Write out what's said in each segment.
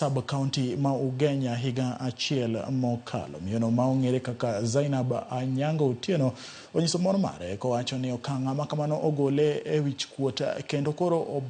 Sub county ma Ugenya higa achiel mokalo. Miyono ma ong'ere kaka Zainab Anyango Otieno onyiso mor mare kowacho ni okang' ma kamano ogole e wich kuot kendo koro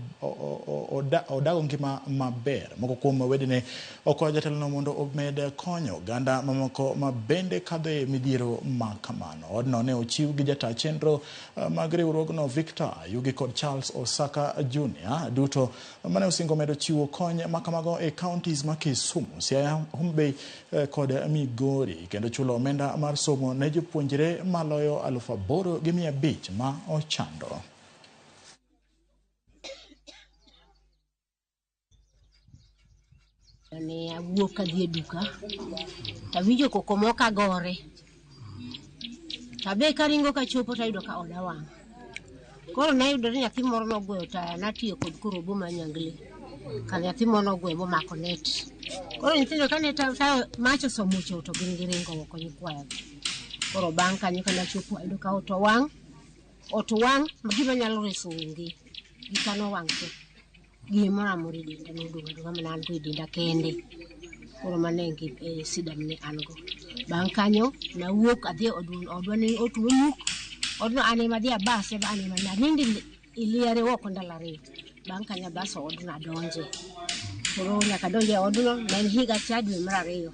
odago ngima maber. Moko kuom wedene okwayo jatelono mondo omed konyo oganda mamoko ma bende kadho e midhiero ma kamano. Odno ne ochiw gi jata chenro mag riwruogno Victor Ayugi kod Charles Osaka Jr. duto mane osingo medo chiwo kony makamago e counties ma Kisumu, Siaya, Homa Bay kod Migori kendo chulo omenda mar somo ne jopuonjre maloyo 8,500 ma ochando. Ne awuok adhi e duka tawinjo koko moro kagore. Tabe karingo kachopo tayudo ka oda wang'. Koro nayudo ni nyathi moro nogoyo taya natiyo kod korobo mar nyangle. Ka nyathi moro nogoyo momako net. Koro nyithindo kane taya mach osemuocho to gin giringo oko nyikwaya. Koro bang' kanyo kane achopo ayudo ka ot owang', ot wang' gima nyalo reso onge. Gika nowang' te. Gimoro amora e denda nodong' adong'a mana an go e denda kende. Koro mano e sida mane an go. Bang' kanyo nawuok adhi e odwa ne ot nomuk. Odno an ema adhi abase ba an ema anindo e liare oko ndalo ariyo. Bang' kanyo abaso odno adonje. Koro nyaka adonj e odno ne en higa cha dwe mar ariyo.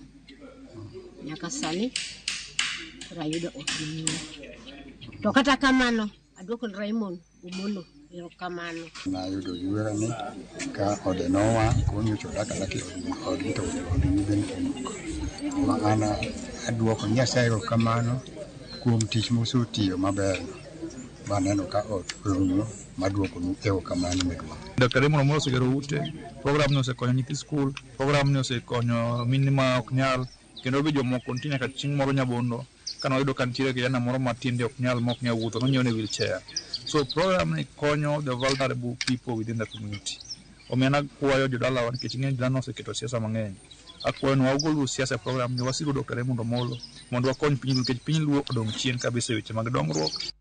Nyaka sani koro ayudo ot manyien. To kata kamano aduoko ne Raymond Omolo erokamano. Nayudo ywera ni ka ode nowang' koro nyocha odak adaka e odgi to odgi bende omuk. Ma an aduoko Nyasaye erokamano kuom tich mosetiyo maber maneno ka ot orumo maduokonu erokamano maduong'. Dr. Raymond Omolo osegero ute, program ni osekonyo nyithi skul, program ni osekonyo mine ma ok nyal, kendo be jomoko nitie nyaka chieng' moro Nyabondo kane wayudo ka nitiere kijana moro ma tiende ok nyal ma ok nyal wuotho nonyiew ne wheelchair. So program ni konyo the vulnerable people within the community. Omiyo an akwayo jodalawa nikech ing'e ni dhano oseketo siasa mang'eny. Akwayo ni wagoluru siasa e program ni wasiru Dr. Raymond Omolo mondo wakony piny Luo nikech piny Luo odong' chien kabisa e weche mag dongruok.